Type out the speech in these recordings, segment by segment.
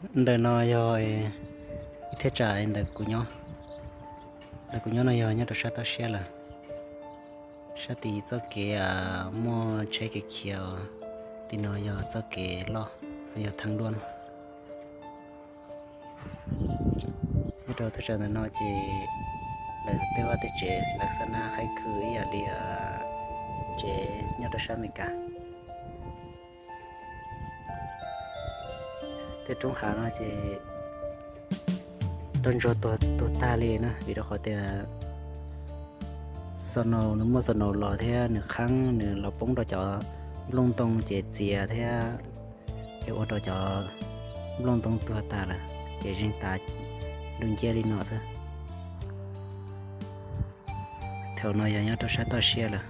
Ntawm no yog ib thaj tsam ntawm kuv nyob. Ntawm kuv nyob no yog nyob rau sab toj siab lawm. Sab tid txoj kev muaj tsheb kev khiav, tim no yog txoj kev loj, yog thaj luaj no. Nyob rau thaj tsam ntawm no ces lawv tej vaj tej tsev lawv xab nab qhaib khw ib yam li tsev nyob rau sab Amelikas. Tej roob hav no ces roj ntsuag tuag tag li na, vim rau qhov tias snow, nws muaj snow los thiab nws qhab nws los poob rau cov nplooj ntoo ces txias thiab, ces ua rau cov nplooj ntoo tuag tas lawm ces zeeg tas dub nciab li no xwb. Thaum no yog nyob rau sab toj siab lawm.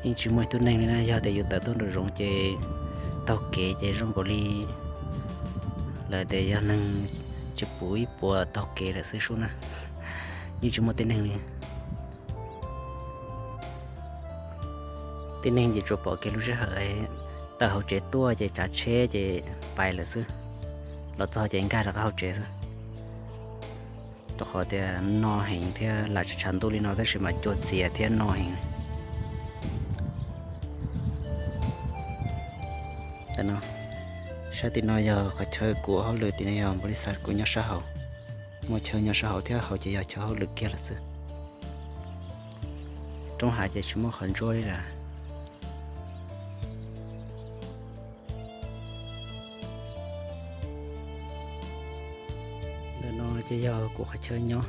Yeej tsis muaj ib tug neeg li na, yog tias yus tawm tuaj nraum zoov ces taug kev ces zoo nkaus li lawv tias yog neeg tsis puv ib puas taug kev lawm xwb sub na. Yeej tsis muaj tib neeg li. Tib neeg ces tsuas pom kiag lub sij hawm tawm hauv tsev tuaj ces tsav tsheb ces pais lawm xwb, los txog ces nkag rov qab hauv tsev xwb. Rau qhov tias no heev thiab, lam tshav ntuj li no tab sis mas cua txias thiab no heev. Sab tim no yog qhov chaw kuv ua hauj lwm, tim no yog npaum li xav kuv nyob sab hauv, muaj chaw nyob sab hauv thiab, hauv ces yog chaw hauj lwm kiag lawm xwb. Roob hav ces tsis muaj qhov ntsuab li lawm. Ntawm no ces yog kuv qhov chaw nyob.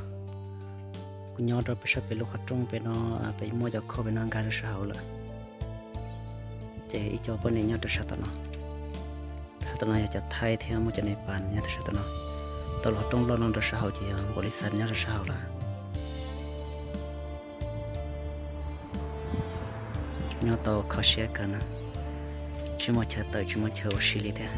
Kuv nyob rau pem sab pem lub qhov rooj pem no, pem muaj cov khoj pem no nkag rau sab hauv lawm, ces ib co poj niam nyob rau sab tom no. Sab tom no yog cov Thaib thiab muaj cov Nepal nyob rau sab tom no. Tau los rooj loj no rau sab hauv ces yog npaum li xav nyob rau sab hauv lawm. Nyob tau kho siab kawg na, tsis muaj chaw tawm tsis muaj chaw ua si li thiab.